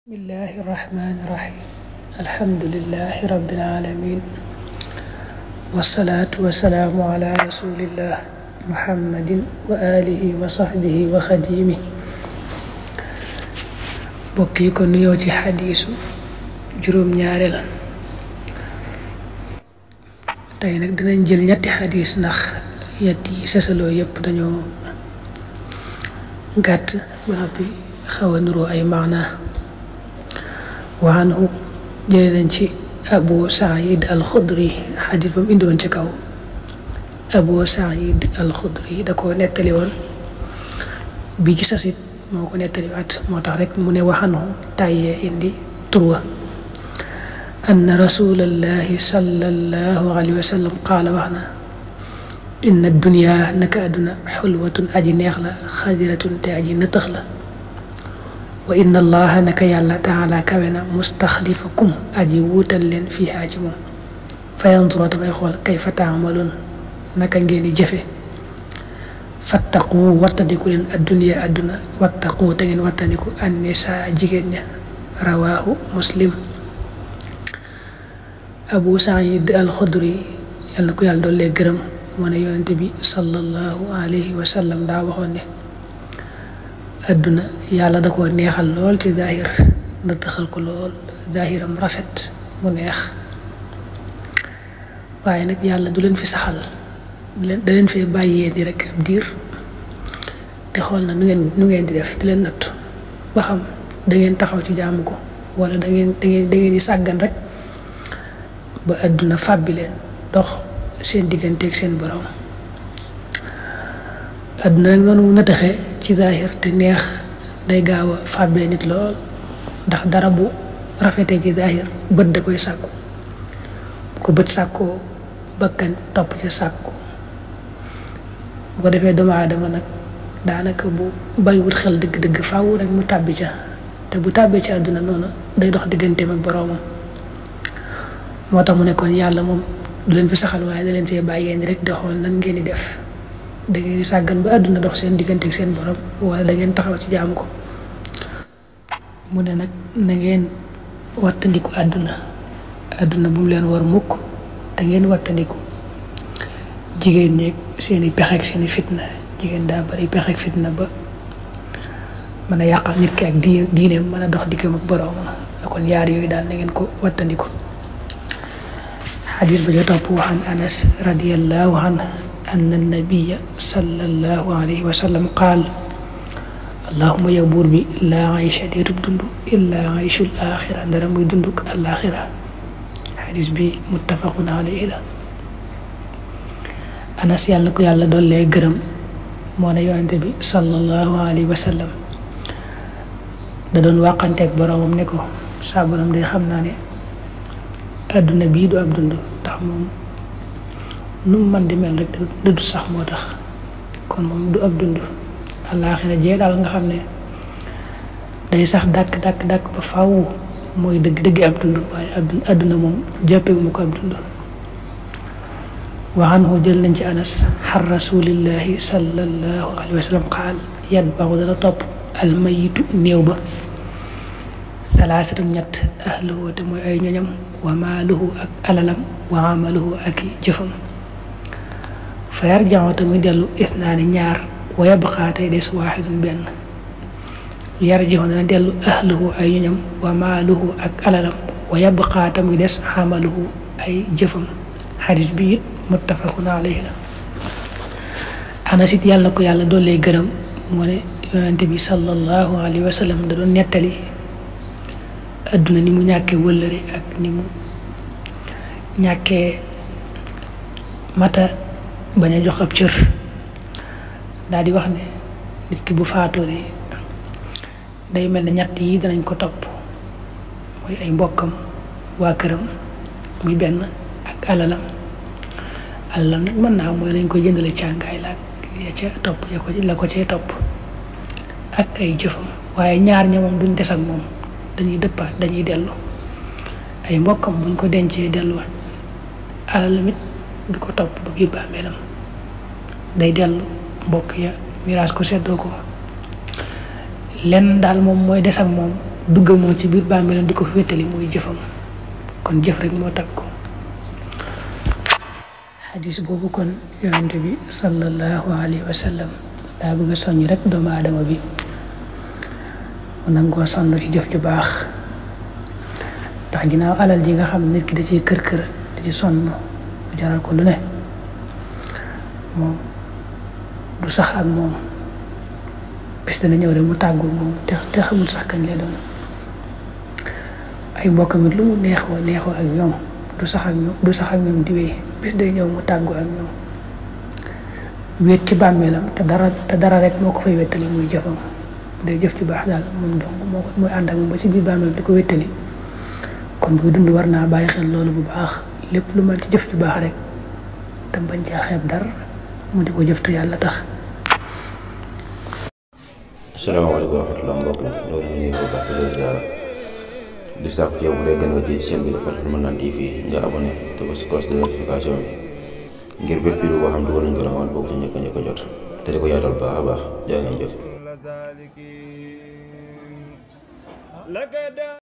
bismillahi irrahmani irrahim alhamdulilahi rabbil alamin wasalaatu wasalaamu ala rasulillah muhammadin wa alihi wa sahbihi wa xadimi bokk yi ko nuyoo ci xadiisu juróom-ñaareel tey nag dinañ jël ñetti xadiis ndax yetti sesaloo yépp dañoo gàtt ba noppi xaw a nuroo ay maanaa wa anhu jële nañ ci Abu Saïd al-Xudri xadiis ba mu indiwoon ci kaw Abu Saïd al-Xudri da ko nettali woon bi ci sasit moo ko nettaliwaat moo tax rek mu ne wa anhu tàyyee indi turwa anna rasulallahi sallallahu alayhi wa sallam qaala wax na inna dunya naka àdduna xulwatun aji neex la xadiratun te aji nëtëx la wa inna allaha naka yàlla taala kawe na mustaxlifakum aji wuutal leen fiihaa ci moom fa yandura damay xool kayfa taamaloon naka ngeen di jëfe fattaqu wattandiku leen adduniya adduna wattaqu te ngeen wattandiku annisaa jigéen ña rawaahu muslim. Abu Saïd al-Xudri yàlla na ko yàlla doollee gërëm moo ne yonente bi sallallahu alayhi wa sallam daa waxoon ne adduna yàlla da ko neexal lool ci zaahir nëtëxal ko lool zaahiram rafet mu neex waaye nag yàlla du leen fi saxal da leen fee bàyyee ni rek ab diir te xool na nu ngeen di def di leen natt ba xam da ngeen taxaw ci jaamu ko wala da ngeen di sàggan rek ba adduna fàbbi leen dox seen digganteeg seen borom adduna nag noonu mu nëtëxee ci zaahir te neex day gaaw a fàbbee nit lool ndax dara bu rafetee ci zaahir bët da koy sàkku bu ko bët sàkkoo bakkan topp ca sàkku bu ko defee doomu aadama nag daanaka bu bàyyiwut xel dëgg-dëgg faaw rek mu tàbbi ca te bu tàbbee ci àdduna noonu day dox digganteem ak boroomam moo tax mu ne kon yàlla moom du leen fi saxal waaye da leen fee bàyyee ni rek di xool nan ngeen di def da ngeen di sàggan ba àdduna dox seen diggante ak seen borom wala da ngeen taxaw ci jaamu ko mu ne nag na ngeen wattandiku àdduna bu mu leen war mukk da ngeen wattandiku jigéen ñeeg seeni pexeek seeni fitna jigéen daa bari pexeek fitna ba mën a yàqal nit ki ak diineem mën a dox diggam ak boroomam kon yaar yooyu daal na ngeen ko wattandiku. xadiis ba jo topp wa an Anas radiyallahu anhu anna nabiya sallallahu alayhi wa sallam qaal allahuma yow buur bi laa aysha déetub dund illaa ayshul axira ndara muy dunduk alaxira xadis bi muttafaqun alayhi la. Anas yàlla ko yàlla dollee gërëm moo ne yonente bi sallallahu alayhi wa sallam da doon wàqanteeg boroomam ne ko saa borom day xam naa ne àdduna bii du ab dund ndax moom nu mu mën di mel rek dëddu sax moo tax kon moom du ab dund àllaaxira jee daal nga xam ne day sax dàkk ba faw mooy dëgg ab dund waaye àdduna moom jàppewu ma ko ab dund. wa anhu jël nañ ci Anas xar rasulillahi sallallahu alayhi wa sallam qaal yatba'u dana topp almayitu néew ba salaasatu ñett ahluhu te mooy ay ñoñam wa maaluhu ak alalam wa amaluhu ak jëfam fa yarjaxu te muy dellu isnaani ñaar wa yabqaa tey des waaxidun benn yarjaxu dana dellu ahluhu ay ñoñam wa maaluhu ak alalam wa yabqaa te muy des amaluhu ay jëfam xadis bi it muttafaqun alayhi la. Anas it yàlla ko yàlla doollee gërëm moo ne yonente bi sallallahu alayhi wa sallam da doon nettali adduna ni mu ñàkkee wëllëre ak ni mu ñàkkee mata bañ a jox ab cër daal di wax ne nit ki bu faatoo de day mel ne ñett yi danañ ko topp mooy ay mbokkam waa këram muy benn ak alalam nag mën naa mooy lañ ko jëndale càngaay la ya ca topp la ko cee topp ak ay jëfam waaye ñaar ña moom duñ des ak moom dañuy dëppaat dañuy dellu ay mbokkam buñ ko dencee delluwaat alalam it du ko topp ba biir bàmmeelam day dellu mbokk ya miraas ko seddoo ko lenn daal moom mooy des ak moom dugg moom ci biir bàmmeelam di ko fi wéttali muy jëfam kon jëf rek moo takk ko. xadis boobu kon yonent bi sallallahu alayhi wa sallam daa bëgg a soññ rek doomu aadama bi mu nangoo sonn ci jëf ju baax ndax ginnaaw alal ji nga xam ne nit ki da ciy kër di ci sonn mu jaral ko lu ne moom du sax ak moom bis dana ñëw rek mu tàggu moom te xamul sax kañ lay doon. ay mbokkam it lu mu neexoo ak ñoom du sax ak ñoom di wéy bis day ñëw mu tàggu ak ñoom wéet ci bàmmeelam te dara rek moo ko fay wéttali muy jëfam day jëf ju baax daal moom donc mooy ànd ak moom ba ci biir bàmmeelam di ko wéttali. kon buy dund war naa bàyyi xel loolu bu baax lépp lu mën ci jëf ju baax rek te bañ caa xeeb dara mu di ko jëf te yàlla tax. asalaamaaleykum wa rahmatulah mbokk mi loolu ñu ngi ko baax di ziara di sàkku ci yow bu dee gën nga ci chaîne bi Fathul Mannan TV nga abonné te ba si cloche de notification bi ngir bépp vidéo boo xam ne dugal nañ ko la nga bokk ci njëkk a jot te di ko yaatal baax a baax jaa ngeen jëf.